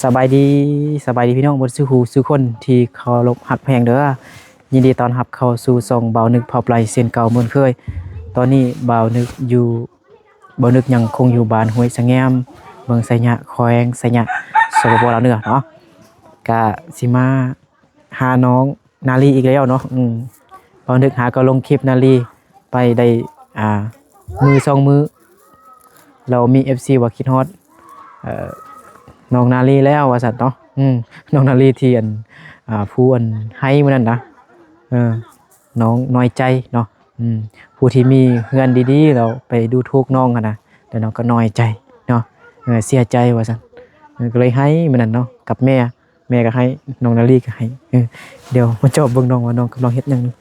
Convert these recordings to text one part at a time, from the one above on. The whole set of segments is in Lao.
ສະບາຍດີ, ສະບາຍດີພີ່ນ້ອງເບິດສູ່ຜູ້ສູ່ຄົນທີ່ເຄົາລົບຮັກແພງເດີ. ຍິນດີຕ້ອນຮັບເຂົ້າສູ່ຊ່ອງບ່າວນຶກເຜົ່າໄປເຊັ່ນເກົ່າເໝືອນເຄີຍ. ຕອນນີ້ບ່າວນຶກຢູ່, ບ່າວນຶກຍັງຄົງຢູ່ບ້ານຫ້ວຍສະແງມ, ເມືອງໄຊຍະ, ແຂວງໄຊຍະ, ສປປ ລາວເໜືອເນາະ. ກະຊິມາ ຫານ້ອງນາລີອີກແລ້ວເນາະ. ອືມ ບ່າວນຶກຫາກໍລົງຄລິບນາລີໄປໄດ້ ອ່າ ມື້ສອງມື້ ແລ້ວມີເອັຟຊີວ່າຄິດຮອດ ເອີ ນ້ອງນາລີແລ້ວວ່າຊັ້ນເນາະ. ອືມ ນ້ອງນາລີທີ່ອັນ ອ່າ ຜູ້ອັນໄຫ້ມື້ນັ້ນນະ. ເອີ ນ້ອງນ້ອຍໃຈເນາະ. ອືມ ຜູ້ທີ່ມີເຮືອນດີໆ ແລ້ວໄປດູຖູກນ້ອງຫັ້ນນະ, ແລ້ວນ້ອງກໍນ້ອຍໃຈເນາະ. ເອີ ເສຍໃຈວ່າຊັ້ນ. ເອີ ກໍເລີຍໄຫ້ມື້ນັ້ນເນາະ ກັບແມ່. ແມ່ກໍໄຫ້, ນ້ອງນາລີກໍໄຫ້. ເອີ ດຽວມາຈອບເບິ່ງນ້ອງວ່ານ້ອງກຳລັງເຮັດຫຍັງຢູ່.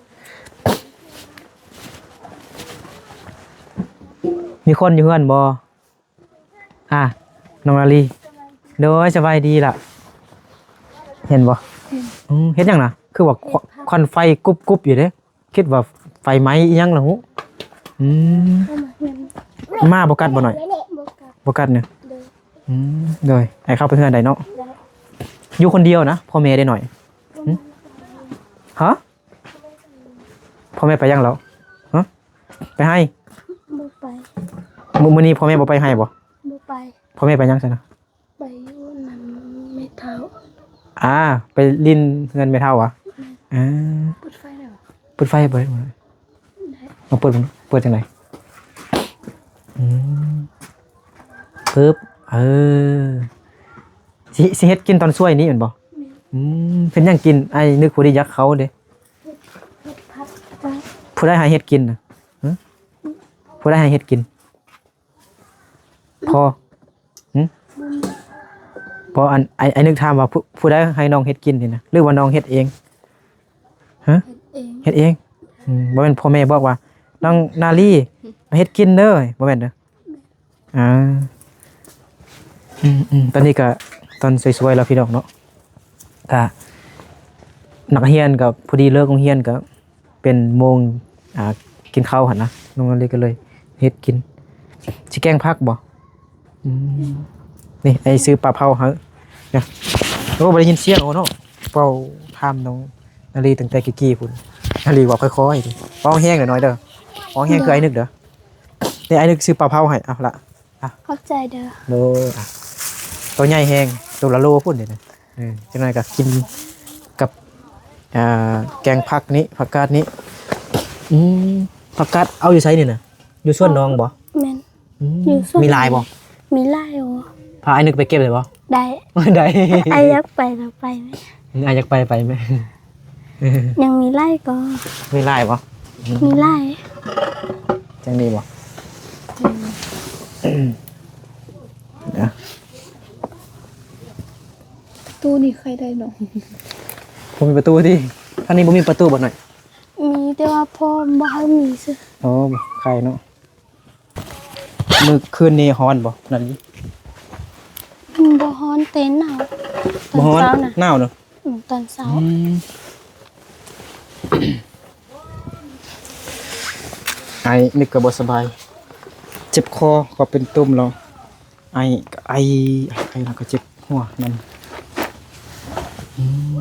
ມີຄົນຢູ່ເຮືອນບໍ່? ອ່າ ນ້ອງນາລີ. ໂດຍ ສະບາຍດີລະ. ເຫັນບໍ່? ເຫັນ. ອືມ ເຮັດຫຍັງນະ? ຄືວ່າຄວັນ ເຮັດຜັກ ຄວັນໄຟກຸບໆຢູ່ເດ້. ຄິດວ່າໄຟໄໝ້ອີ່ຫຍັງລະຫູ. ອືມ ເຂົ້າມາເຮືອນ. ໝາບໍ່ກັດບໍ່ໜ້ອຍ? ບໍ່ກັດ. ບໍ່ກັດເນາະ. ໂດຍ. ອືມ ໂດຍ. ອ້າຍເຂົ້າໄປເຮືອນໄດ້ເນາະ? ໄດ້. ຢູ່ຄົນດຽວນະ? ພໍ່ແມ່ໄດ້ໜ້ອຍ? ຫຶ? ຮະ? ພໍ່ແມ່ໄປຫຍັງແລ້ວ? ຮະ? ໄປໄຮ່? ບໍ່ໄປ. ມື້ ມື້ນີ້ພໍ່ແມ່ບໍ່ໄປໄຮ່ບໍ່? ບໍ່ໄປ. ພໍ່ແມ່ໄປຫຍັງຊັ້ນນະ? ໄປຢູ່ນຳແມ່ເຖົ້າ. ອ່າ ໄປຫຼິ້ນເຮືອນແມ່ເຖົ້າຫວາ? ແມ່ນ. ອ່າ ເປີດໄຟໄດ້ຫວາ? ເປີດໄຟບໍ່ໄດ້. ໄດ້. ລອງເປີດເບິ່ງ ເປີດຈັ່ງໃດ? ອືມ ປຶບ ເອີ ຊິ ຊິເຮັດກິນຕອນຊ່ວຍນີ້ແມ່ນບໍ່? ແມ່ນ. ອືມ ເຮັດຫຍັງກິນ? ອ້າຍນຶກພໍດີຢາກເຂົ້າເດ້. ເຮັດ ເຮັດຜັກກາດ. ຜູ້ໃດໃຫ້ເຮັດກິນນະ? ຫຶ? ຜູ້ໃດໃຫ້ເຮັດກິນ? ພໍ່ ຫຶ? ບໍ່ ອັນ ອ້າຍ ອ້າຍນຶກຖາມວ່າ ຜູ້ ຜູ້ໃດໃຫ້ນ້ອງເຮັດກິນນີ້ນະ ຫຼືວ່ານ້ອງເຮັດເອງ? ຮະ? ເຮັດເອງ. ເຮັດເອງ. ອືມ ບໍ່ແມ່ນພໍ່ແມ່ບອກວ່າ ນ້ອງນາລີ ມາເຮັດກິນເດີ ບໍ່ແມ່ນເດີ? ອ່າ ອືມໆ ຕອນນີ້ກະຕອນສວຍໆແລ້ວພີ່ນ້ອງເນາະ. ກະນັກຮຽນກໍພໍດີເລີກໂຮງຮຽນ ກໍເປັນໂມງ ອ່າ ກິນເຂົ້າຫັ້ນນະ, ນ້ອງນາລີກໍເລີຍເຮັດກິນ. ຊິແກງຜັກບໍ່? ອືມ ນີ້ ອ້າຍຊື້ປາເຜົາໃຫ້ນະ. ໂອ້ ບໍ່ໄດ້ຍິນສຽງ ໂອ້ເນາະ. ເວົ້າຖາມນ້ອງນາລີຕັ້ງແຕ່ກີ້ໆພຸ້ນ. ນາລີເວົ້າຄ່ອຍໆ ເວົ້າແຮງໜ້ອຍໆເດີ, ເວົ້າແຮງຄືອ້າຍນຶກເດີ. ນີ້ ອ້າຍນຶກຊື້ປາເຜົາໃຫ້ ເອົາລະ. ອ່ະ ຂອບໃຈເດີ. ໂດຍ. ອ່ະ ໂຕໃຫຍ່ແຮງ ໂຕລະໂລພຸ້ນເດ. ເອີ ຈັກໜ້ອຍກໍກິນກັບ ອ່າ ແກງຜັກນີ້ ຜັກກາດນີ້. ອືມ ຜັກກາດເອົາຢູ່ໃສນີ້ນະ? ຢູ່ສວນນ້ອງບໍ່? ແມ່ນ. ອືມ ຢູ່ສວນ. ມີຫຼາຍບໍ່? ມີຫຼາຍ. ໂອ້ ພາອ້າຍນຶກໄປເກັບໄດ້ບໍ່? ໄດ້. ໄດ້. ອ້າຍຢາກໄປກໍໄປແມະ. ອືມ ອ້າຍຢາກໄປ ໄປແມະ. ຍັງມີຫຼາຍກໍ ມີຫຼາຍບໍ່? ມີຫຼາຍ. ຈັ່ງນີ້ບໍ່? ອືມ ເອົາ ປະຕູນີ້ໃຄ່ໄດ້ເນາະ. ບໍ່ມີປະຕູຕິ? ທາງນີ້ບໍ່ມີປະຕູບໍ່ນ້ອຍ? ມີ ແຕ່ວ່າພໍ່ບໍ່ໃຫ້ມີຊື່. ໂອ້ ໄຂ່ເນາະ. ມື້ຄືນນີ້ຮ້ອນບໍ່ນາລີ? ບໍ່ຮ້ອນ ແຕ່ໜາວ. ບໍ່ຮ້ອນ ຕອນເຊົ້ານະ. ໜາວເນາະ. ອືມ ຕອນເຊົ້າ. ອືມ ອ້າຍນຶກກໍບໍ່ສະບາຍ ເຈັບຄໍ ກໍເປັນຕຸ່ມແລ້ວ. ໄອ ໄອ ໄອແລ້ວກໍເຈັບຫົວນຳ. ອືມ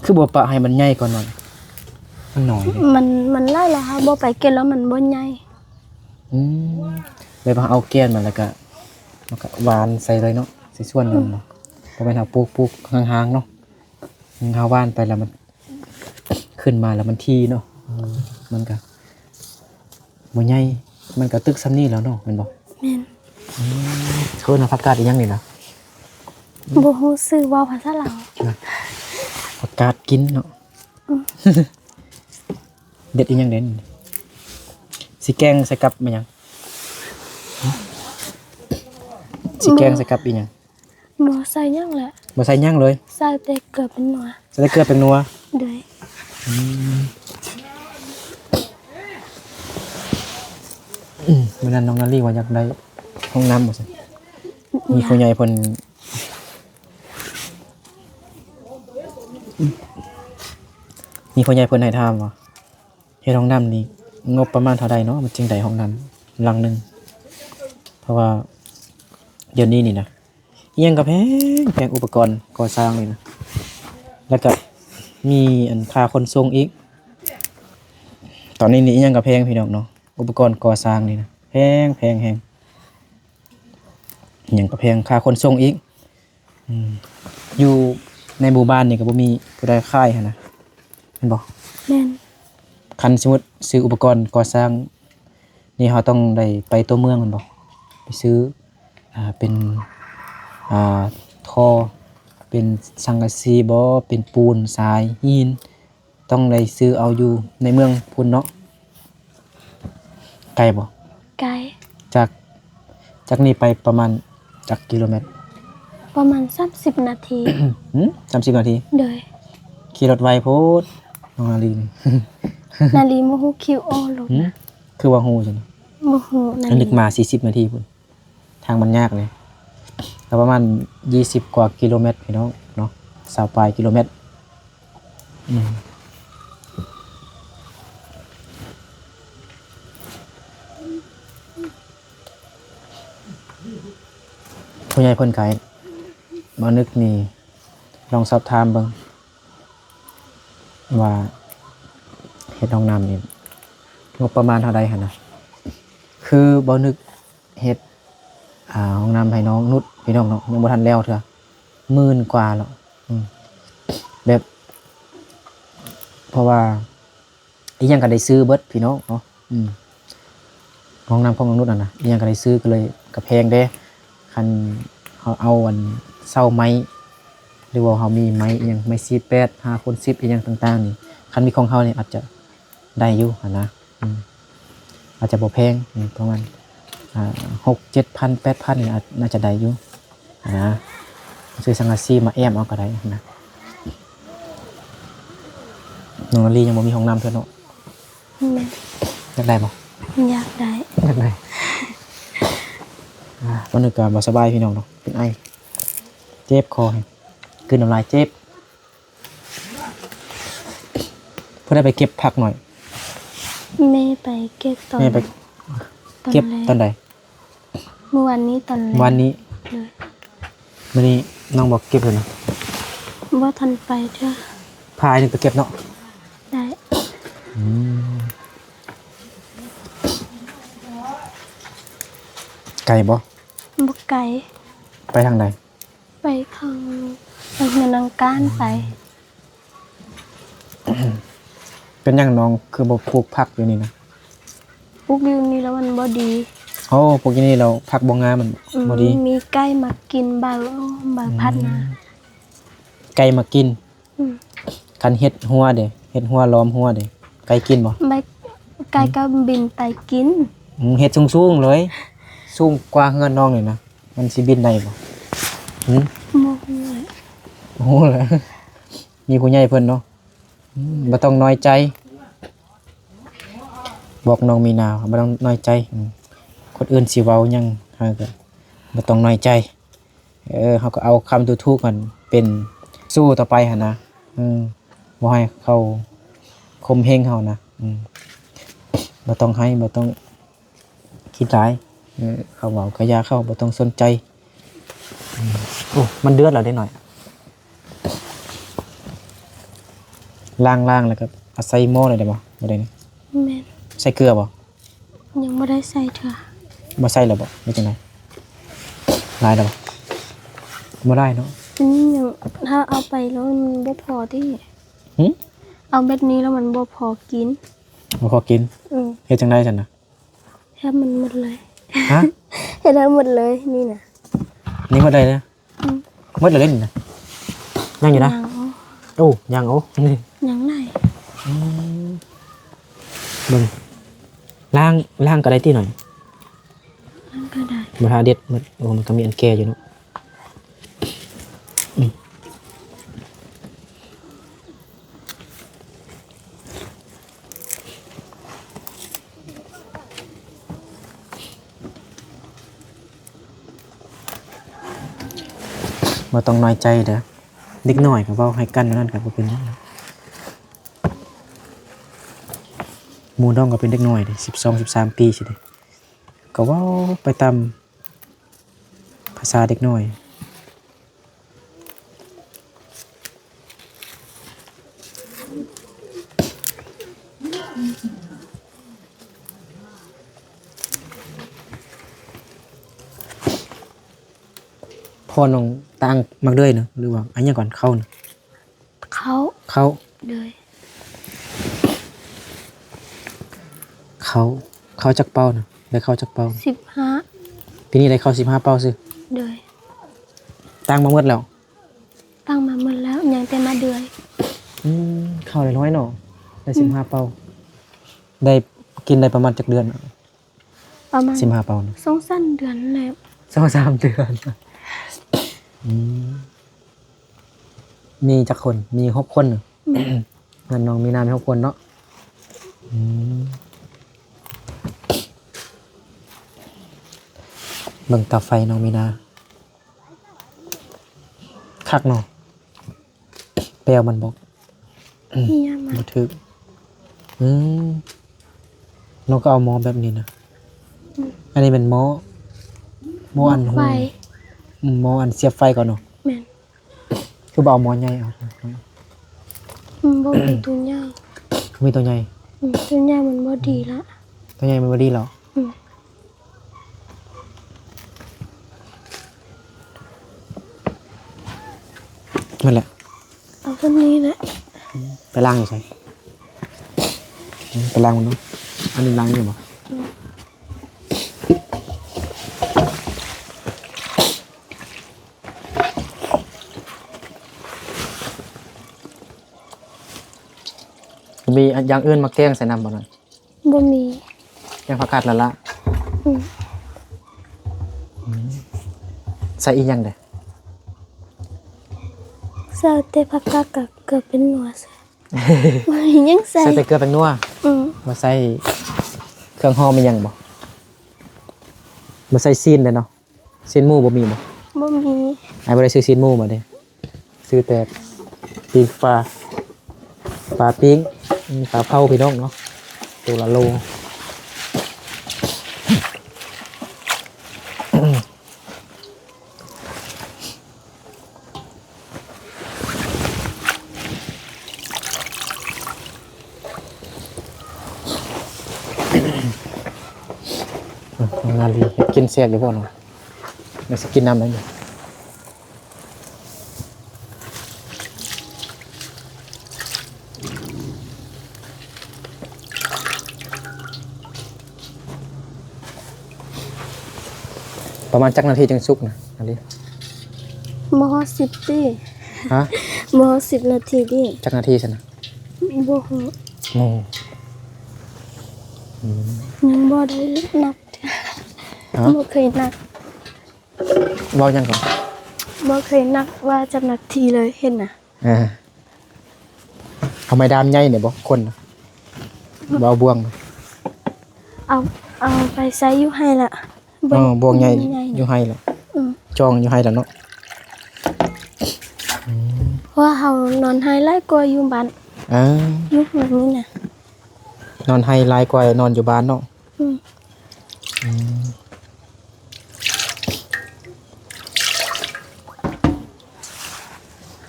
ຄືບໍ່ປະໃຫ້ມັນໃຫຍ່ກ່ອນໜ້ອຍ? ມັນນ້ອຍເດ້. ມັນ ມັນຫຼາຍແລ້ວ ເຮົາບໍ່ໄປເກັບແລ້ວມັນບໍ່ໃຫຍ່. ອືມ ແບບວ່າເອົາແກ່ນມັນແລ້ວກໍ ແລ້ວກໍຫວ່ານໃສ່ເລີຍເນາະ ໃສ່ສວນໜຶ່ງເນາະ. ອືມ ບໍ່ແມ່ນເຮົາປູກ ປູກຫ່າງໆເນາະ. ເຮົາຫວ່ານໄປແລ້ວມັນ ຂຶ້ນມາແລ້ວມັນຖີ່ເນາະ. ເອີ ມັນກະບໍ່ໃຫຍ່ ມັນກະຕຶກຊ່ຳນີ້ແລ້ວເນາະ ແມ່ນບໍ່? ແມ່ນ. ອືມ ເອີ້ນວ່າຜັກກາດອີ່ຫຍັງນີ້ນະ? ບໍ່ຮູ້ຊື່ ເວົ້າພາສາລາວ. ນະ ຜັກກາດກິນເນາະ. ອືມ ເດັດອີ່ຫຍັງເດ? ຊິແກງໃສ່ກັບແມ່ນຫຍັງ? ຊິແກງໃສ່ກັບອີ່ຫຍັງ? ບໍ່ໃສ່ຫຍັງແຫຼະ. ບໍ່ໃສ່ຫຍັງເລີຍ? ໃສ່ແຕ່ເກືອແປ້ງນົວ. ໃສ່ແຕ່ເກືອແປ້ງນົວ. ໂດຍ. ອືມ ອືມ ມື້ນັ້ນນ້ອງນາລີວ່າຢາກໄດ້ຫ້ອງນ້ຳວ່າຊັ້ນ. ມີຜູ້ໃຫຍ່ເພິ່ນ ມີຜູ້ໃຫຍ່ເພິ່ນໃຫ້ຖາມວ່າ ເຮັດຫ້ອງນ້ຳນີ້ງົບປະມານເທົ່າໃດເນາະ ມັນຈຶ່ງໄດ້ຫ້ອງນ້ຳຫຼັງໜຶ່ງ? ເພາະວ່າດຽວນີ້ນີ້ນະ ອີ່ຫຍັງກໍແພງ ແພງ ອຸປະກອນກໍ່ສ້າງນີ້ນະ ແລ້ວກໍມີອັນຄ່າຂົນສົ່ງອີກ. ຕອນນີ້ນີ້ອີ່ຫຍັງກໍແພງ ພີ່ນ້ອງເນາະ ອຸປະກອນກໍ່ສ້າງນີ້ນະ ແພງ ແພງແຮງ ອີ່ຫຍັງກໍແພງ ຄ່າຂົນສົ່ງອີກ. ອືມ ຢູ່ໃນໝູ່ບ້ານນີ້ກໍບໍ່ມີຜູ້ໃດຂາຍຫັ້ນນະ ແມ່ນບໍ່? ແມ່ນ. ຄັນສົມມຸດຊື້ອຸປະກອນກໍ່ສ້າງນີ້ ເຮົາຕ້ອງໄດ້ໄປຕົວເມືອງແມ່ນບໍ່? ໄປຊື້ ອ່າ ເປັນ ອ່າ ທໍ່ ເປັນສັງກະສີບໍ ເປັນປູນ ຊາຍ ຫີນ ຕ້ອງໄດ້ຊື້ເອົາຢູ່ໃນເມືອງພຸ້ນເນາະ. ໄກບໍ່? ໄກ. ຈາກ ຈາກນີ້ໄປປະມານຈັກກິໂລແມັດ? ປະມານສາມສິບນາທີ. ຫືມ? ສາມສິບນາທີ? ໂດຍ. ຂີ່ລົດໄວໂພດ ນ້ອງນາລີນີ້. ນາລີບໍ່ຮູ້ຄິວໂອລົດ. ຫືມ? ຄືວ່າຮູ້ຊັ້ນ? ບໍ່ຮູ້ ນາລີ ນຶກມາສີ່ສິບນາທີພຸ້ນ. ທາງມັນຍາກເລີຍ ກໍປະມານຊາວກວ່າກິໂລແມັດ ພີ່ນ້ອງເນາະ ຊາວປາຍກິໂລແມັດ. ອືມ ຜູ້ໃຫຍ່ເພິ່ນກະໃຫ້ບ່າວນຶກນີ້ລອງສອບຖາມເບິ່ງ ວ່າເຮັດຫ້ອງນ້ຳນີ້ ງົບປະມານເທົ່າໃດຫັ້ນນະ? ຄືບ່າວນຶກເຮັດ ອ່າ ຫ້ອງນ້ຳໃຫ້ນ້ອງນຸດ ພີ່ນ້ອງເນາະ ຍັງບໍ່ທັນແລ້ວເທື່ອ ໝື່ນກວ່າແລ້ວ. ອືມ ແບບ ເພາະວ່າ ອີ່ຫຍັງກໍໄດ້ຊື້ເບິດ ພີ່ນ້ອງເນາະ. ອືມ ຫ້ອງນ້ຳຂອງນ້ອງນຸດຫັ້ນນະ ອີ່ຫຍັງກໍໄດ້ຊື້ ກໍເລີຍ ກໍແພງເດ້. ຄັນເຮົາເອົາອັນເຊົ່າໄມ້ ຫຼືວ່າເຮົາມີໄມ້ອີ່ຫຍັງ ໄມ້ສີ່ແປດ ຫ້າຄູນສິບ ອີ່ຫຍັງຕ່າງໆນີ້ ຄັນມີຂອງເຮົານີ້ອາດຈະໄດ້ຢູ່ຫັ້ນນະ. ອືມ ອາດຈະບໍ່ແພງ ອືມ ປະມານ ອ່າ ຫົກເຈັດພັນ ແປດພັນ ນີ້ ອາດ ໜ້າຈະໄດ້ຢູ່ຫັ້ນນະ. ຊື້ສັງກະສີມາແອ້ມເອົາກໍໄດ້ຫັ້ນນະ. ນ້ອງນາລີຍັງບໍ່ມີຫ້ອງນ້ຳເທື່ອເນາະ. ແມ່ນ. ຢາກໄດ້ບໍ່? ຢາກໄດ້. ຢາກໄດ້. ອ່າ ຕອນນີ້ກໍບໍ່ສະບາຍ ພີ່ນ້ອງເນາະ ເປັນໄອ ເຈັບຄໍ ກືນນ້ຳລາຍເຈັບ. ຜູ້ໃດໄປເກັບຜັກໜ້ອຍ? ແມ່ໄປເກັບຕອນ ແມ່ໄປ ຕອນ ເກັບຕອນໃດ? ເມື່ອວານນີ້ຕອນແລງ. ວານນີ້? ໂດຍ. ມື້ນີ້ນ້ອງບໍ່ເກັບເລີຍນະ? ບໍ່ທັນໄປເທື່ອ. ພາອ້າຍໜຶ່ງໄປເກັບເນາະ. ໄດ້. ອືມ ໄກບໍ່? ບໍ່ໄກ. ໄປທາງໃດ? ໄປເຂົ້າ ໄປເຮືອນນາງການໄປ. ເປັນຫຍັງນ້ອງຄືບໍ່ປູກຜັກຢູ່ນີ້ນະ? ປູກຢູ່ນີ້ແລ້ວມັນບໍ່ດີ. ໂອ້ ປູກຢູ່ນີ້ແລ້ວຜັກບໍ່ງາມ ມັນ ອືມ ບໍ່ດີ. ມີໄກ່ມາກິນໃບ ໃບພັດນະ. ອືມ ໄກ່ມາກິນ. ອືມ ຄັນເຮັດຮົ້ວເດ ເຮັດຮົ້ວລ້ອມຮົ້ວເດ ໄກ່ກິນບໍ່? ໃບ ໄກ່ກໍບິນໄປກິນ. ອືມ ເຮັດສູງໆເລີຍ ສູງກວ່າເຮືອນນ້ອງນີ້ນະ ມັນຊິບິນໄດ້ບໍ່? ຫືມ? ບໍ່ຮູ້ແຫຼະ ບໍ່ຮູ້ແຫຼະ ມີຜູ້ໃຫຍ່ເພິ່ນເນາະ. ອືມ ບໍ່ຕ້ອງນ້ອຍໃຈ ບອກນ້ອງມີນາວ່າບໍ່ຕ້ອງນ້ອຍໃຈ. ອືມ ຄົນອື່ນຊິເວົ້າຫຍັງ ເຮົາກໍບໍ່ຕ້ອງນ້ອຍໃຈ. ເອີ ເຮົາກໍເອົາຄຳດູຖູກຫັ້ນເປັນສູ້ຕໍ່ໄປຫັ້ນນະ. ອືມ ບໍ່ໃຫ້ເຂົາຂົ່ມເຫງເຮົານະ. ອືມ ບໍ່ຕ້ອງໃຫ້ ບໍ່ຕ້ອງຄິດຫຼາຍ. ເອີ ເຂົາເວົ້າກໍຢ່າ ເຂົາບໍ່ຕ້ອງສົນໃຈ. ອືມ ໂອ້ ມັນເດືອດແລ້ວເດັກນ້ອຍ. ລ້າງ ລ້າງແລ້ວກໍເອົາໃສ່ໝໍ້ເລີຍໄດ້ບໍ່? ບໍ່ໄດ້ນີ້. ແມ່ນ. ໃສ່ເກືອບໍ່? ຍັງບໍ່ໄດ້ໃສ່ເທື່ອ. ບໍ່ໃສ່ແລ້ວບໍ່ ຫຼືຈັ່ງໃດ? ຫຼາຍແລ້ວບໍ່? ບໍ່ຫຼາຍເນາະ. ອັນນີ້ຍັງ ຖ້າເອົາໄປແລ້ວມັນບໍ່ພໍຕິ. ຫື? ເອົາແບບນີ້ແລ້ວມັນບໍ່ພໍກິນ. ບໍ່ພໍກິນ? ເອີ. ເຮັດຈັ່ງໃດຊັ້ນນະ? ເຮັດໃຫ້ມັນໝົດເລີຍ. ຮະ? ເຮັດໃຫ້ໝົດເລີຍນີ້ນະ. ນີ້ໝົດເລີຍນະ? ອືມ ໝົດແລ້ວເດ້ນີ້ນະ ຍັງຢູ່ນະ. ໂອ້ ຍັງ ໂອ້ ຍັງຫຼາຍ. ອືມ ເບິ່ງ ລ້າງ ລ້າງກໍໄດ້ຕິໜ້ອຍ ລ້າງກໍໄດ້. ບໍ່ຖ້າເດັດໝົດ. ໂອ້ ມັນກໍມີອັນແກ່ຢູ່ເນາະ. ອືມ ບໍ່ຕ້ອງນ້ອຍໃຈເດີ້ ເດັກນ້ອຍກໍເວົ້າໃຫ້ກັນແນວນັ້ນກໍບໍ່ເປັນຫຍັງ. ໝູ່ນ້ອງກໍເປັນເດັກນ້ອຍເດ້ ສິບສອງ ສິບສາມປີຊີ້ເດ້ ກໍເວົ້າໄປຕາມ ພາສາເດັກນ້ອຍ ພໍ່ນ້ອງຕ່າງໝາກເດືອຍນະ ຫຼືວ່າອັນຫຍັງກ່ອນ ເຂົ້ານະ? ເຂົ້າ ເຂົ້າ ໂດຍ ເຂົ້າ ເຂົ້າຈັກເປົານະ? ໄດ້ເຂົ້າຈັກເປົາ? ສິບຫ້າ ປີນີ້ໄດ້ເຂົ້າສິບຫ້າເປົາຊື່? ໂດຍ ຕ່າງມາໝົດແລ້ວ? ຕ່າງມາໝົດແລ້ວ ຍັງແຕ່ໝາກເດືອຍ. ອືມ ເຂົ້າໄດ້ຫຼາຍເນາະ ໄດ້ ອືມ ສິບຫ້າເປົາ. ໄດ້ກິນໄດ້ປະມານຈັກເດືອນ? ປະມານສິບຫ້າເປົານະ ສອງສາມເດືອນແລ້ວ ສອງສາມເດືອນ. ອືມ ມີຈັກຄົນ? ມີຫົກຄົນນະ? ອືມ ເຮືອນນ້ອງມີນາມີຫົກຄົນເນາະ. ອືມ ເບິ່ງເຕົາໄຟນ້ອງມີນາ ຄັກເນາະ. ແປວມັນບໍ່ ເຫຍມັນ ບໍ່ຖືກ. ອືມ ນ້ອງກໍເອົາໝໍ້ແບບນີ້ນະ. ອືມ ອັນນີ້ແມ່ນໝໍ້ ໝໍ້ອັນ ໝໍ້ໄຟ ຫຸງ ອືມ ໝໍ້ອັນສຽບໄຟກ່ອນເນາະ. ແມ່ນ ຄືບໍ່ເອົາໝໍ້ໃຫຍ່ເອົາ? ອືມ ບໍ່ມີຕົວໃຫຍ່ ມີຕົວໃຫຍ່. ອືມ ຕົວໃຫຍ່ມັນບໍ່ດີລະ ຕົວໃຫຍ່ມັນບໍ່ດີແລ້ວ. ອືມ ນັ້ນແຫຼະ ເອົາສ່ຳນີ້ແຫຼະ. ໄປລ້າງຢູ່ໃສ? ໄປລ້າງມັນເນາະ. ອັນນີ້ລ້າງຢູ່ບໍ່? ອືມ ມີຢ່າງອື່ນມາແກງໃສ່ນຳບໍ່ນະ? ບໍ່ມີ ແກງຜັກກາດລະລະ. ອືມ ອືມ ໃສ່ອີ່ຫຍັງເດ? ໃສ່ແຕ່ຜັກກາດກັບເກືອແປ້ງນົວ. ບໍ່ມີຫຍັງໃສ່ ໃສ່ແຕ່ເກືອແປ້ງນົວ. ອືມ ບໍ່ໃສ່ເຄື່ອງຫອມອີ່ຫຍັງບໍ່? ບໍ່ໃສ່ຊີ້ນເດ້ເນາະ. ຊີ້ນໝູບໍ່ມີບໍ່? ບໍ່ມີ. ອ້າຍບໍ່ໄດ້ຊື້ຊີ້ນໝູມາເດ້ ຊື້ແຕ່ປີ້ງປາ ປາປີ້ງ ປາເຜົາພີ່ນ້ອງເນາະ ໂຕລະໂລ. ນ້ອງນາລີເຮັດກິນແຊບຢູ່ບໍ່ເນາະ? ແມ່ນຊິກິນນຳໄດ້ນີ້. ປະມານຈັກນາທີຈຶ່ງສຸກນະ ອັນນີ້? ບໍ່ຮອດສິບຕິ. ຮະ? ບໍ່ຮອດສິບນາທີຕິ. ຈັກນາທີຊັ້ນນະ? ບໍ່ຮູ້. ໂອ້ ອືມ ຍັງບໍ່ໄດ້ນັບເທື່ອ. ຮະ? ບໍ່ເຄີຍນັບ. ເວົ້າຫຍັງກ່ອນ? ບໍ່ເຄີຍນັບວ່າຈັກນາທີເລີຍ ເຫັນນະ. ເອີ ເອົາໄມ້ດາມໃຫຍ່ນີ້ບໍ່ ຄົນນະ ບໍ່ເອົາບ່ວງນະ? ເອົາ ເອົາໄປໃສ່ຢູ່ໄຮ່ລະ. ເອີ ບ່ວງໃຫຍ່ ໃຫຍ່ຢູ່ໄຮ່ລະ. ອືມ ຈ້ອງຢູ່ໄຮ່ລະເນາະ. ອືມ ເພາະວ່າເຮົານອນໄຮ່ຫຼາຍກວ່າຢູ່ບ້ານ. ເອີ ຢູ່ແບບນີ້ນະ ນອນໄຮ່ຫຼາຍກວ່ານອນຢູ່ບ້ານເນາະ. ອືມ ອືມ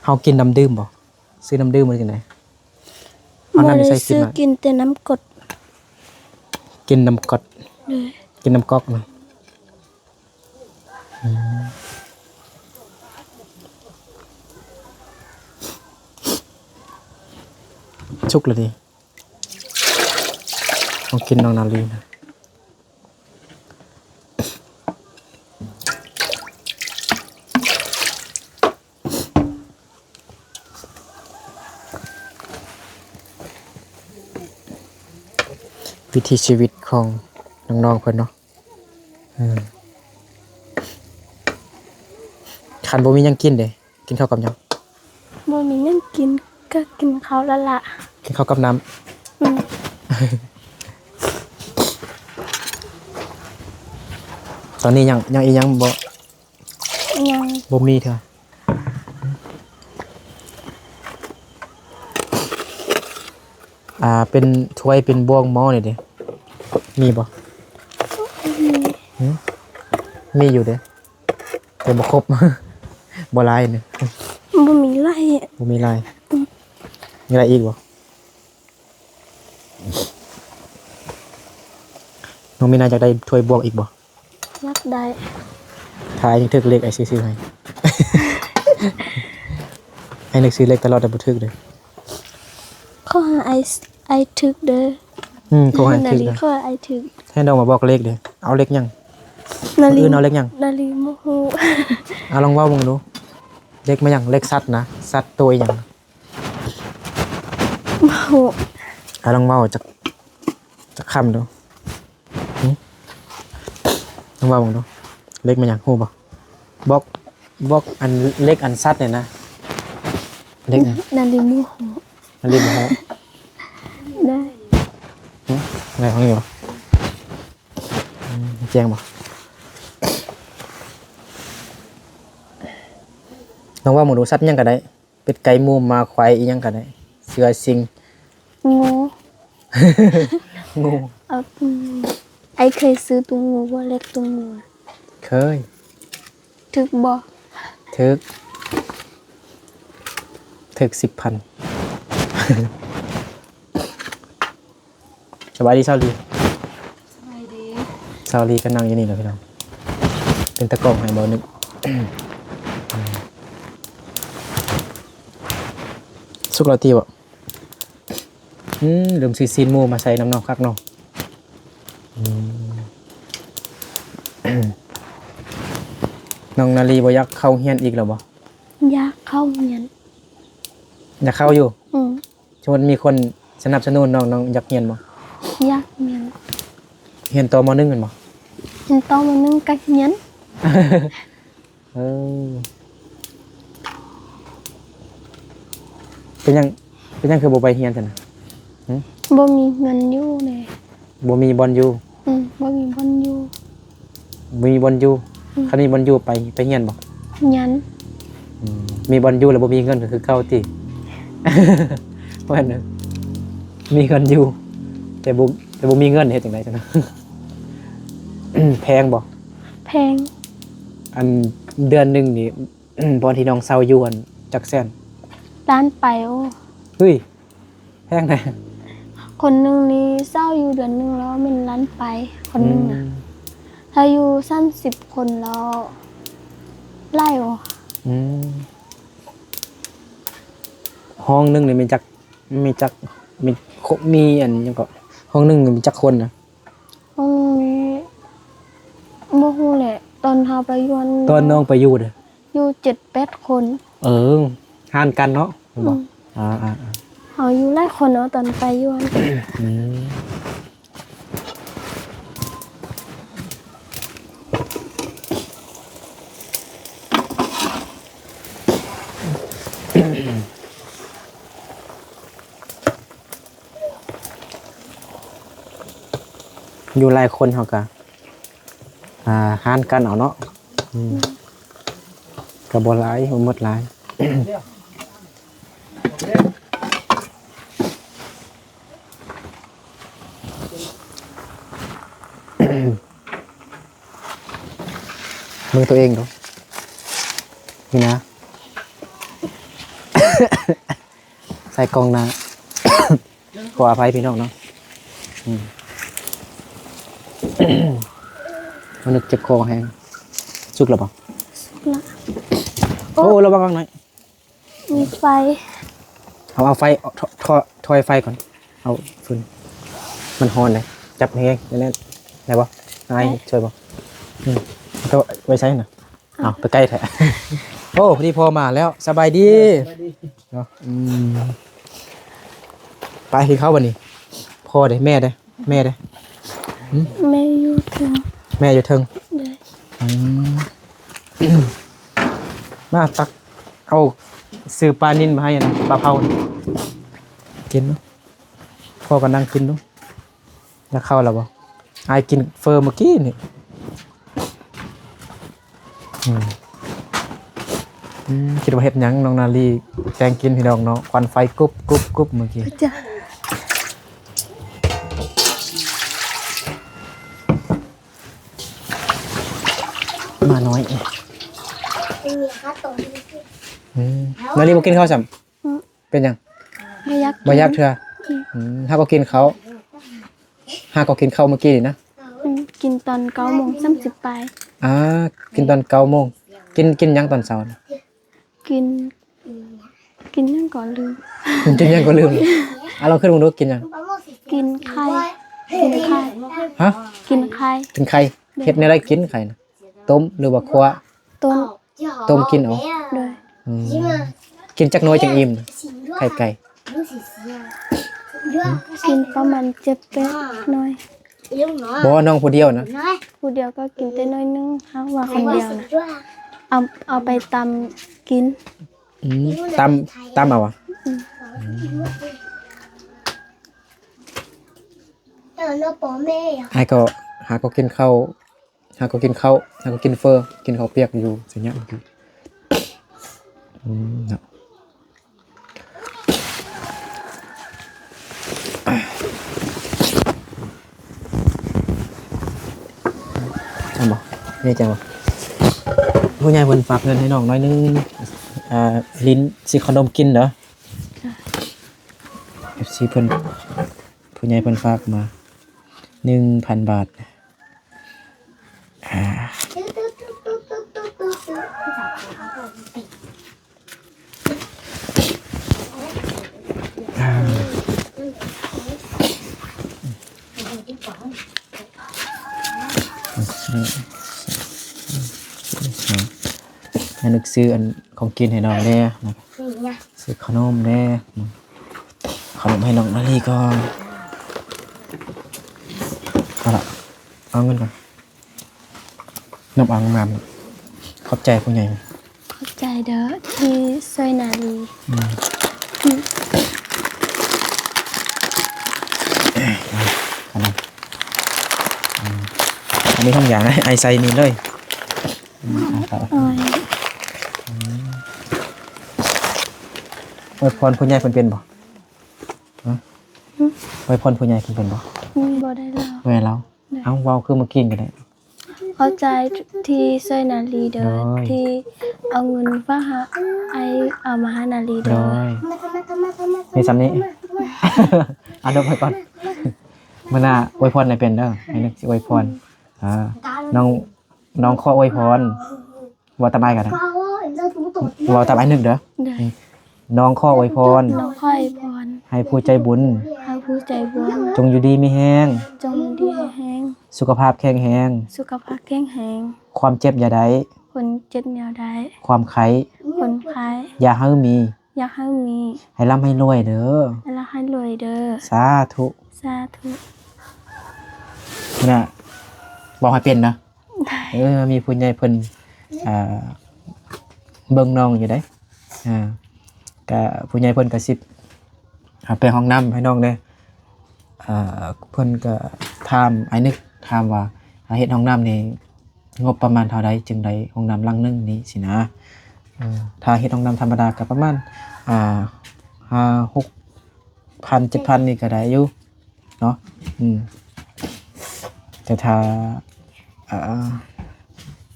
ເຮົາກິນນ້ຳດື່ມບໍ່? ຊື້ນ້ຳດື່ມມາຈັ່ງໃດ? ເອົານ້ຳໃສ່ກິນ ບໍ່ໄດ້ຊື້ ກິນແຕ່ນ້ຳກົດ. ກິນນ້ຳກົດ. ໂດຍ ກິນນ້ຳກອກນະ. ອືມ ສຸກແລ້ວນີ້. ຂອງກິນນ້ອງນາລີນະ. ວິຖີຊີວິດຂອງນ້ອງໆເພິ່ນເນາະ. ເອີ ຄັນບໍ່ມີຫຍັງກິນເດ? ກິນເຂົ້າກັບຫຍັງ? ບໍ່ມີຫຍັງກິນ ກໍກິນເຂົ້າລະລະ. ກິນເຂົ້າກັບນ້ຳ. ອືມ ຕອນນີ້ຍັງ ຍັງອີ່ຫຍັງບໍ່? ຍັງ ບໍ່ມີເທື່ອ. ອ່າ ເປັນຖ້ວຍ ເປັນບ່ວງ ໝໍ້ນີ້ເດ ມີບໍ່? ມີ ຫຶ? ມີຢູ່ເດ ແຕ່ບໍ່ຄົບ ບໍ່ຫຼາຍນີ້. ບໍ່ມີຫຼາຍ ບໍ່ມີຫຼາຍ. ອືມ ມີຫຼາຍອີກບໍ່? ນ້ອງມີນາຢາກໄດ້ຖ້ວຍ ບ່ວງ ອີກບໍ່? ຢາກໄດ້. ຖ້າອ້າຍຍັງຖືກເລກ ອ້າຍຊິຊື້ໃຫ້. ອ້າຍນຶກຊື້ເລກຕະຫຼອດ ແຕ່ບໍ່ຖືກເດ້. ຂໍໃຫ້ອ້າຍ ອ້າຍຖືກເດີ. ອືມ ຂໍໃຫ້ອ້າຍຖືກເດີ. ຂໍໃຫ້ອ້າຍຖືກ. ໃຫ້ນ້ອງມາບອກເລກເດ້. ເອົາເລກຫຍັງ? ນາລີ. ມື້ອື່ນເອົາເລກຫຍັງ? ນາລີ ບໍ່ຮູ້. ເອົາ ລອງເວົ້າເບິ່ງດູ. ເລກມາຫຍັງ? ເລກສັດນະ? ສັດໂຕອີຫຍັງ? ບໍ່ຮູ້. ອາ ລອງເວົ້າຈັກ ຈັກຄຳດູ. ຫຶ? ລອງເວົ້າເບິ່ງດູ. ເລກມາຫຍັງ? ຮູ້ບໍ່? ບອກ ບອກອັນເລກອັນສັດນີ້ນະ. ເລກຫຍັງ? ນາລີ ບໍ່ຮູ້. ນາລີ ບໍ່ຮູ້. ໄດ້. ຫຶ? ໄດ້ຟັງຢູ່ບໍ່? ອືມ ແຈ້ງບໍ່? ລອງເວົ້າເບິ່ງດູ. ສັດຫຍັງກໍໄດ້. ເປັດ ໄກ່ ໝູ ໝາ ຄວາຍ ອີ່ຫຍັງກໍໄດ້. ເສືອ ສິງ. ງູ. ງູ. ເອົາ ຕຸງງູ. ອ້າຍເຄີຍຊື້ຕຸງງູບໍ່? ເລກຕຸງງູ. ເຄີຍ. ຖືກບໍ່? ຖືກ. ຖືກສິບພັນ. ສະບາຍດີ ສາວລີ. ສະບາຍດີ. ສາວລີກໍນັ່ງຢູ່ນີ້ແຫຼະພີ່ນ້ອງ ເປັນຕາກ້ອງໃຫ້ບ່າວນຶກ. ສຸກແລ້ວຕິບໍ່? ອືມ ລືມຊື້ຊີ້ນໝູມາໃສ່ນຳເນາະ ຄັກເນາະ. ອືມ ນ້ອງນາລີບໍ່ຢາກເຂົ້າຮຽນອີກແລ້ວບໍ່? ຢາກເຂົ້າຮຽນ. ຢາກເຂົ້າຢູ່? ອືມ. ສົມມຸດມີຄົນສະໜັບສະໜູນນ້ອງ ນ້ອງຢາກຮຽນບໍ່? ຢາກຮຽນ. ຮຽນຕໍ່ ມໍໜຶ່ງ ແມ່ນບໍ່? ຮຽນຕໍ່ ມໍໜຶ່ງ ກໍຮຽນ. ເອີ ເປັນຫຍັງ ເປັນຫຍັງຄືບໍ່ໄປຮຽນຊັ້ນນະ? ຫຶ? ບໍ່ມີເງິນຢູ່ເດ້. ບໍ່ມີບ່ອນຢູ່? ອືມ ບໍ່ມີບ່ອນຢູ່. ບໍ່ມີບ່ອນຢູ່. ອືມ. ຄັນມີບ່ອນຢູ່ ໄປ ໄປຮຽນບໍ່? ຮຽນ. ອືມ ມີບ່ອນຢູ່ແລ້ວບໍ່ມີເງິນກໍຄືເກົ່າຕິ? ແມ່ນ ມີເງິນຢູ່ ແຕ່ບໍ່ ແຕ່ບໍ່ມີເງິນ ເຮັດຈັ່ງໃດຊັ້ນນະ? ແພງບໍ່? ແພງ. ອັນເດືອນໜຶ່ງນີ້ ບ່ອນທີ່ນ້ອງເຊົ່າຢູ່ຫັ້ນຈັກແສນ? ລ້ານປາຍ. ໂອ້ ເຮີ້ຍ ແພງແທ້. ຄົນໜຶ່ງນີ້ເຊົ່າຢູ່ເດືອນໜຶ່ງແລ້ວແມ່ນລ້ານປາຍ ຄົນໜຶ່ງນະ. ອືມ. ຖ້າຢູ່ສາມສິບຄົນແລ້ວຫຼາຍ. ໂອ້ ອືມ. ຫ້ອງໜຶ່ງນີ້ມີຈັກ ມີຈັກ ມີຄົນ ມີອັນຫຍັງເກາະ ຫ້ອງໜຶ່ງມີຈັກຄົນນະ? ຫ້ອງນີ້ບໍ່ຮູ້ແຫຼະ ຕອນເຮົາໄປຢູ່ຫັ້ນ ຕອນນ້ອງໄປຢູ່ເດ້ ຢູ່ເຈັດແປດຄົນ. ເອີ ຫານກັນເນາະ ແມ່ນບໍ່? ອືມ. ອ່າໆໆ ເຮົາຢູ່ຫຼາຍຄົນເນາະ ຕອນໄປຢູ່ຫັ້ນ. ອືມ. ຢູ່ຫຼາຍຄົນເຮົາກະ ອ່າ ຫານກັນເອົາເນາະ. ອືມ. ກະບໍ່ຫຼາຍ ບໍ່ໝົດຫຼາຍ. ເບິ່ງໂຕເອງດູ ນີ້ນະ ໃສ່ກ້ອງໜ້າ ຂໍອະໄພພີ່ນ້ອງເນາະ. ອືມ ມັນນຶກເຈັບຄໍແຮງ. ສຸກແລ້ວບໍ່? ສຸກລະ. ໂອ້ ໂອ້ ລະວັງ ລະວັງໜ້ອຍ. ມີໄຟ. ເອົາ ເອົາໄຟ ຖ- ຖ- ຖອຍໄຟກ່ອນ ເອົາຟືນ ມັນຮ້ອນເດ້. ຈັບແຮງໆ ແໜ້ນໆ ໄດ້ບໍ່? ອ້າຍ ໄດ້ ຊ່ວຍບໍ່? ອືມ ເອົາໄວ້ໃສນະ? ເອົາ ເອົາ ໄປໃກ້ແທ້. ໂອ້ ພໍດີພໍ່ມາແລ້ວ. ສະບາຍດີ ສະບາຍດີເນາະ. ອືມ ໄປກິນເຂົ້າບັດນີ້. ພໍ່ເດ້ ແມ່ເດ້? ແມ່ເດ້? ຫຶ? ແມ່ຢູ່ເທິງ. ແມ່ຢູ່ເທິງ. ໂດຍ. ອືມ ມາຕັກເອົາ ຊື້ປານິນມາໃຫ້ ອັນປາເຜົານີ້ ກິນເນາະ. ພໍ່ກໍນັ່ງກິນເນາະ. ຢາກເຂົ້າແລ້ວບໍ່? ອ້າຍກິນເຝີມື້ກີ້ນີ້. ອືມ ອືມ ຄິດວ່າເຮັດຫຍັງ ນ້ອງນາລີແກງກິນພີ່ນ້ອງເນາະ. ຄວັນໄຟກຸບໆໆ ມື້ກີ້. ໝານ້ອຍ. ອືມ ນາລີບໍ່ກິນເຂົ້າຊ້ຳ? ອືມ. ເປັນຫຍັງ? ບໍ່ຢາກ ບໍ່ຢາກເທື່ອ. ອືມ ອືມ ຫາກໍກິນເຂົ້າ ຫາກໍກິນເຂົ້າມື້ກີ້ນີ້ນະ. ອືມ ກິນຕອນເກົ້າໂມງສາມສິບປາຍ. ອ່າ ກິນຕອນເກົ້າໂມງ. ກິນ ກິນຫຍັງຕອນເຊົ້ານະ? ກິນ ກິນຫຍັງກໍລືມ. ກິນຫຍັງກໍລືມ. ອ່າ ລອງຄິດເບິ່ງດູ ກິນຫຍັງ? ກິນໄຂ່. ກິນໄຂ່. ຮະ? ກິນໄຂ່. ກິນໄຂ່. ໂດຍ. ເຮັດແນວໃດກິນໄຂ່ນະ? ຕົ້ມ ຫຼືວ່າຂົ້ວ? ຕົ້ມ. ຕົ້ມກິນເອົາ. ໂດຍ. ອືມ ກິນຈັກໜ່ວຍຈັ່ງອີ່ມ ໄຂ່ໄກ່? ກິນປະມານເຈັດແປດໜ່ວຍ. ບໍ່ ນ້ອງຜູ້ດຽວນະ? ຜູ້ດຽວກໍກິນແຕ່ໜ້ອຍໜຶ່ງ. ຫາກວ່າຄົນດຽວນະ ເອົາ ເອົາໄປຕຳກິນ. ອືມ ຕຳ ຕຳເອົາຫວາ? ອືມ ອ້າຍກໍຫາກໍກິນເຂົ້າ ຫາກໍກິນເຂົ້າ ຫາກໍກິນເຝີ ກິນເຂົ້າປຽກຢູ່ໄຊຍະເມື່ອກີ້. ອືມ ເນາະ ຈັ່ງບໍ່? ນີ້ຈັ່ງບໍ່? ຜູ້ໃຫຍ່ເພິ່ນຝາກເງິນໃຫ້ນ້ອງໜ້ອຍໜຶ່ງ ອ່າ ລິ້ນຊື້ຂະໜົມກິນເດີ. ເອັຟຊີເພິ່ນ ຜູ້ໃຫຍ່ເພິ່ນຝາກມາໜຶ່ງພັນບາດ. ອ່າ ໃຫ້ນຶກຊື້ອັນຂອງກິນໃຫ້ນ້ອງແດ່ນະ. ຊື້ຂະໜົມແດ່ ຂະໜົມໃຫ້ນ້ອງນາລີກ່ອນ. ເອົາລະ ເອົາເງິນກ່ອນ ນົບເອົາງາມ. ຂອບໃຈຜູ້ໃຫຍ່. ຂອບໃຈເດີທີ່ຊ່ວຍນາລີ. ອືມ ອືມ ອັນນີ້ຂອງຢານະ ອ້າຍໃສ່ນີ້ເລີຍ. ອືມ ອາ ໂອ້ຍ ອືມ ອວຍພອນຜູ້ໃຫຍ່ເພິ່ນເປັນບໍ່? ຮະ? ອືມ ອວຍພອນຜູ້ໃຫຍ່ເພິ່ນເປັນບໍ່? ອືມ ບໍ່ໄດ້ລາວ. ບໍ່ໄດ້ລາວ. ໂດຍ. ເອົ້າ ເວົ້າຄືເມື່ອກີ້ກໍໄດ້. ຂອບໃຈທີ່ຊ່ວຍນາລີເດີ ໂດຍ ທີ່ເອົາເງິນຝາກຫາອ້າຍ ເອົາມາໃຫ້ນາລີເດີ. ໂດຍ. ມີສ່ຳນີ້ ອາ ດົບໃຫ້ກ່ອນ. ມື້ໜ້າອວຍພອນໃຫ້ເປັນເດີ ໃຫ້ນຶກຊິອວຍພອນ. ອືມ ອ່າ ນ້ອງ ນ້ອງຂໍອວຍພອນ. ເວົ້າຕາມອ້າຍກໍໄດ້ ເວົ້າຕາມອ້າຍນຶກເດີ. ໂດຍ. ນ້ອງຂໍອວຍພອນ ນ້ອງຂໍອວຍພອນ ໃຫ້ຜູ້ໃຈບຸນ ໃຫ້ຜູ້ໃຈບຸນ ຈົ່ງຢູ່ດີມີແຮງ ຈົ່ງຢູ່ດີມີແຮງ ສຸຂະພາບແຂງແຮງ ສຸຂະພາບແຂງແຮງ ຄວາມເຈັບຢ່າໄດ້ ຄວາມເຈັບຢ່າໄດ້ ຄວາມໄຂ້ ຄວາມໄຂ້ ຢ່າໃຫ້ມີ ຢ່າໃຫ້ມີ ໃຫ້ລ່ຳໃຫ້ລວຍເດີ ໃຫ້ລ່ຳໃຫ້ລວຍເດີ. ສາທຸ ສາທຸ. ນະ ເວົ້າໃຫ້ເປັນນະ. ເອີ ມີຜູ້ໃຫຍ່ເພິ່ນ ອ່າ ເບິ່ງນ້ອງຢູ່ເດ້. ອ່າ ກະຜູ້ໃຫຍ່ເພິ່ນກະຊິ ອ່າ ແປຫ້ອງນ້ຳໃຫ້ນ້ອງເດ້. ອ່າ ເພິ່ນກະຖາມ ອ້າຍນຶກຖາມວ່າ ອ່າ ເຮັດຫ້ອງນ້ຳນີ້ ງົບປະມານເທົ່າໃດຈຶ່ງໄດ້ຫ້ອງນ້ຳຫຼັງໜຶ່ງນີ້ຊີ້ນະ. ເອີ ຖ້າເຮັດຫ້ອງນ້ຳທຳມະດາກໍປະມານ ອ່າ ຫ້າ ຫົກພັນ ເຈັດພັນນີ້ກໍໄດ້ຢູ່ເນາະ. ອືມ ແຕ່ຖ້າ ເອີ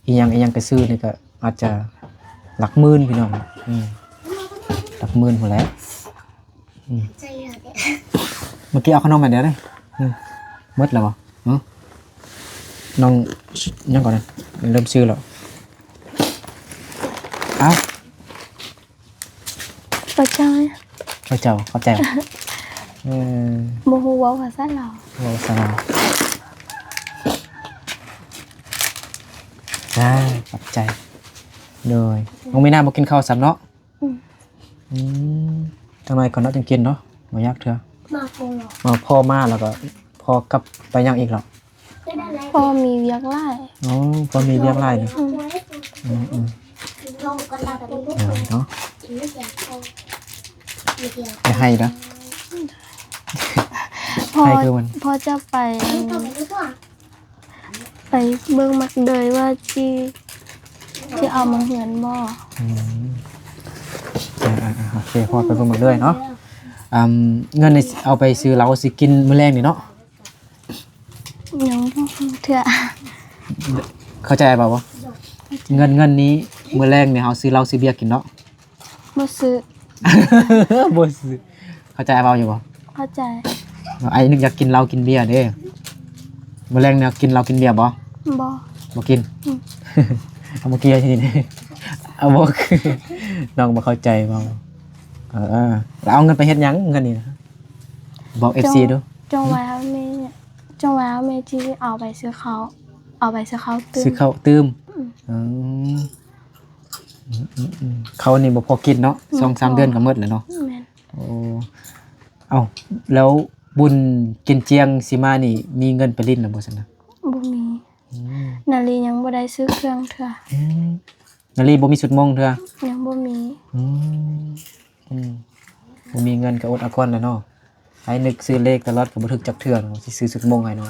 ອີ່ຫຍັງ ອີ່ຫຍັງກໍຊື້ນີ້ກໍອາດຈະຫຼັກໝື່ນພີ່ນ້ອງ. ອືມ ຫຼັກໝື່ນພຸ້ນແຫຼະ. ອືມ ເມື່ອກີ້ເອົາຂະໜົມໃຫ້ແດ່ເດ້. ອືມ ໝົດແລ້ວບໍ່? ຫື ນ້ອງ ຫຍັງກ່ອນນະ ເລີ່ມຊື້ແລ້ວ. ເອົ້າ ພະເຈົ້າ ພະເຈົ້າ ຂອບໃຈ. ເອີ ບໍ່ຮູ້ເວົ້າພາສາລາວ ເວົ້າພາສາລາວ. ຈ້າ ຂອບໃຈ. ໂດຍ ນ້ອງມີນາບໍ່ກິນເຂົ້າຊ້ຳເນາະ. ອືມ ອືມ ຈັກໜ້ອຍກ່ອນເນາະ ຈັ່ງກິນເນາະ ບໍ່ຢາກເທື່ອ. ມາພໍ ມາພໍ ພໍມາແລ້ວກໍພໍກັບໄປຫຍັງອີກເນາະ? ພໍ່ມີວຽກຫຼາຍ. ອໍ ພໍ່ມີວຽກຫຼາຍນີ້. ອືມ ອືມ ອືມ ເອີ ເນາະ ຢ່າໄຫ້ເດີ. ພໍ່ ໃຫ້ຄືມັນ ພໍ່ຈະໄປ ອັນ ໄປເບິ່ງໝາກເດີຍວ່າຊິ ຊິເອົາມາເຮືອນບໍ່. ອືມ ອ່າໆໆ ໂອເຄ ພໍ່ໄປເບິ່ງໝາກເດີຍເນາະ. ອືມ ເງິນນີ້ເອົາໄປຊື້ເຫຼົ້າຊິກິນມື້ແລງນີ້ເນາະ. ຍັງບໍ່ຮູ້ເທື່ອ. ເຂົ້າໃຈອ້າຍເວົ້າບໍ່? ເງິນ ເງິນນີ້ມື້ແລງນີ້ເຮົາຊື້ເຫຼົ້າຊື້ເບຍກິນເນາະ. ບໍ່ຊື້ ບໍ່ຊື້. ເຂົ້າໃຈອ້າຍເວົ້າຢູ່ບໍ່? ເຂົ້າໃຈ. ອ້າຍນຶກຢາກກິນເຫຼົ້າກິນເບຍເດ້. ມື້ແລງນີ້ກິນເຫຼົ້າກິນເບຍບໍ່? ບໍ່. ບໍ່ກິນ ອືມ ເອົາບໍ່ກິນທີ່ນີ້ ເອົາບໍ່ ນ້ອງບໍ່ເຂົ້າໃຈເວົ້າ ເອີ ແລ້ວເອົາເງິນໄປເຮັດຫຍັງ ເງິນນີ້ນະ ບອກເອັຟຊີດູ ຈົ່ງວ່າແມ່ ຈົ່ງວ່າແມ່ຊິເອົາໄປຊື້ເຂົ້າ ເອົາໄປຊື້ເຂົ້າຕື່ມ ຊື້ເຂົ້າຕື່ມ ອືມ ອືມ ເຂົ້ານີ້ບໍ່ພໍກິນເນາະ ແມ່ນ ສອງສາມເດືອນກໍໝົດແລ້ວເນາະ ແມ່ນ ໂອ້ ເອົ້າ ແລ້ວບຸນກິນຈຽງຊິມານີ້ ມີເງິນໄປຫຼິ້ນນຳບໍ່ຊັ້ນນະ? ບໍ່ມີ ອືມ ນາລີຍັງບໍ່ໄດ້ຊື້ເຄື່ອງເທື່ອ ອືມ ນາລີບໍ່ມີຊຸດໂມງເທື່ອ ຍັງບໍ່ມີ ອືມ ອືມ ບໍ່ມີເງິນກໍອົດເອົາກ່ອນແຫຼະເນາະ ໃຫ້ນຶກຊື້ເລກຕະຫຼອດກໍບໍ່ຖືກຈັກເທື່ອເນາະ ຊິຊື້ຊຸດໂມງໃຫ້ເນາະ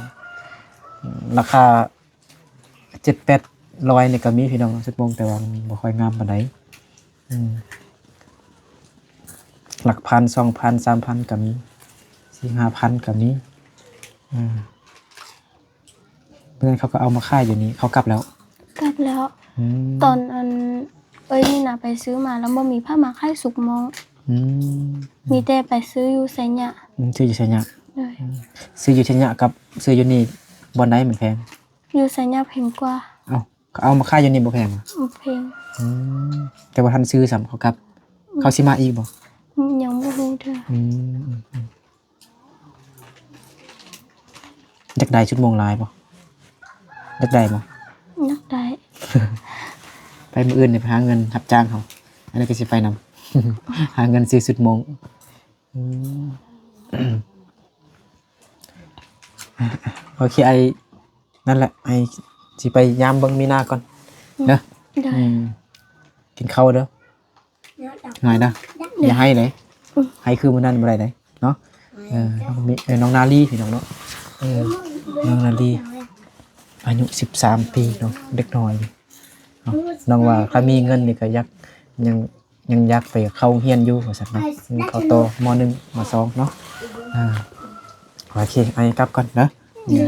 ອືມ ລາຄາ ເຈັດແປດຮ້ອຍນີ້ກໍມີພີ່ນ້ອງ ຊຸດໂມງ ແຕ່ວ່າມັນບໍ່ຄ່ອຍງາມປານໃດ ອືມ ຫຼັກພັນ ສອງພັນ ສາມພັນກໍມີ ສີ່ຫ້າພັນກໍມີ ອືມ ເພື່ອນເຂົາກໍເອົາມາຂາຍຢູ່ນີ້ ເຂົາກັບແລ້ວ ກັບແລ້ວ ອືມ ຕອນອັນ ເອີຍ ນີ້ນະ ໄປຊື້ມາແລ້ວບໍ່ມີໃຜມາຂາຍຊຸດໂມງ ອືມ ມີແຕ່ໄປຊື້ຢູ່ໄຊຍະ ອືມ ຊື້ຢູ່ໄຊຍະ ໂດຍ ອືມ ຊື້ຢູ່ໄຊຍະກັບຊື້ຢູ່ນີ້ ບ່ອນໃດມັນແພງ? ຢູ່ໄຊຍະແພງກວ່າ ເອົ້າ ເຂົາເອົາມາຂາຍຢູ່ນີ້ບໍ່ແພງຫວາ? ບໍ່ແພງ ອືມ ແຕ່ວ່າທັນຊື້ຊ້ຳ ເຂົາກັບ ອືມ ເຂົາຊິມາອີກບໍ່? ອືມ ຍັງບໍ່ຮູ້ເທື່ອ ອືມ ອືມ ອືມ ຢາກໄດ້ຊຸດໂມງຫຼາຍບໍ່? ຢາກໄດ້ບໍ່? ຢາກໄດ້ ໄປມື້ອື່ນນີ້ໄປຫາເງິນຮັບຈ້າງເຮົາ ອັນນີ້ກໍຊິໄປນຳ ຫາເງິນຊື້ຊຸດໂມງ ອືມ ໂອເຄ ອ້າຍ ນັ້ນແຫຼະ ອ້າຍຊິໄປຍາມເບິ່ງມີນາກ່ອນເດີ ໂດຍ ອືມ ກິນເຂົ້າເດີ ຫາຍນະ ຢ່າໄຫ້ເດ້ ອືມ ໄຫ້ຄືມື້ນັ້ນບໍ່ໄດ້ເດ້ເນາະ ເອີ ນ້ອງມີ ເອີ ນ້ອງນາລີພີ່ນ້ອງເນາະ ເອີ ນ້ອງນາລີ ອາຍຸສິບສາມປີເນາະ ເດັກນ້ອຍເນາະ ນ້ອງວ່າຄັນມີເງິນນີ້ກໍຢາກ ຍັງ ຍັງຢາກໄປເຂົ້າໂຮງຮຽນຢູ່ວ່າຊັ້ນເນາະ ເຂົ້າຕໍ່ ມໍໜຶ່ງ ມໍສອງເນາະ ອ່າ ໂອເຄ ອ້າຍກັບກ່ອນເດີ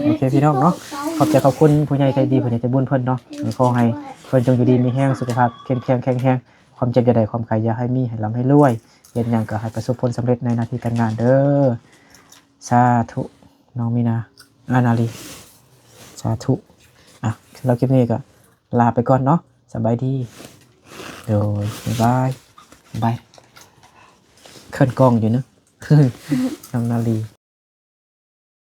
ໂອເຄ ພີ່ນ້ອງເນາະ ຂອບໃຈຂອບຄຸນຜູ້ໃຫຍ່ໃຈດີ ຜູ້ໃຫຍ່ໃຈບຸນເພິ່ນເນາະ ຂໍໃຫ້ເພິ່ນຈົ່ງຢູ່ດີມີແຮງ ສຸຂະພາບເຂັ້ມແຂງແຂງແຮງ ຄວາມເຈັບຢ່າໄດ້ ຄວາມໄຂ້ຢ່າໃຫ້ມີ ໃຫ້ລ່ຳໃຫ້ລວຍ ເຮັດຫຍັງກໍໃຫ້ປະສົບຜົນສຳເລັດໃນໜ້າທີ່ການງານເດີ ສາທຸ ນ້ອງມີນາ ອາ ນາລີ ສາທຸ ອ່ະ ສຳລັບຄລິບນີ້ກໍ ລາໄປກ່ອນເນາະ ສະບາຍດີ ໂດຍ ບາຍບາຍ ບາຍ ເຂີນກ້ອງຢູ່ເນາະ ນ້ອງນາລີ